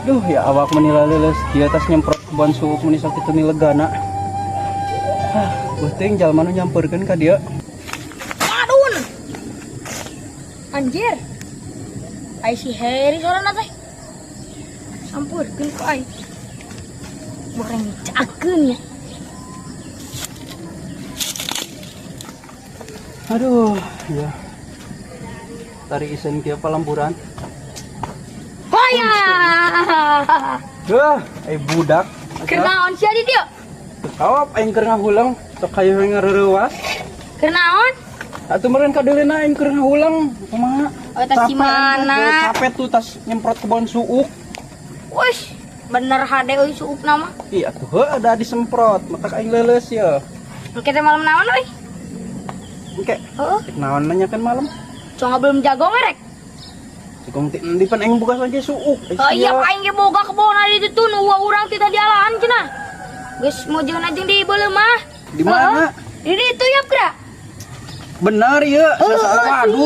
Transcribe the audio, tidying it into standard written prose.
Duh, ya awak meni leuleus di atas nyemprot kebon suuk meni sakitu ni legana. Ah, beuting jalma nu nyamperkeun ka dieu. Adun. Anjir. Ai si Heri sorana teh. Sampurkeun ku aing. Goreng cakeun ya. Aduh, ya. Tari isen kieu palemburan. Hoya. Duh, ai budak. Keur naon sia di dieu? Kawap aing keur ngahuleng, sok hayu ngareurewas. Keur naon? Atuh meureun kadeulena aing keur ngahuleng, kumaha? Oh, tas si Capek aing mana? teh, capek tuh tas nyemprot kebon suuk. Wih, bener hade euy suukna mah. Iya tuh, heuh ada disemprot, matak aing leuleus ye. Engke teh malam naon euy? Engke, Heeh. rek naon nanyakeun malam? Cuma belum jago ngerek. Jagong ti endi pan aing buka saja suuk. Ai Oh iya, sia. Aing ge boga kebon di ditu nu urang ti tadi alahan cenah. Geus mojeun jeung di beuleum mah. Di mana? Heeh. Di ditu ya, Kra. Benar ya. Heeh. Waduh.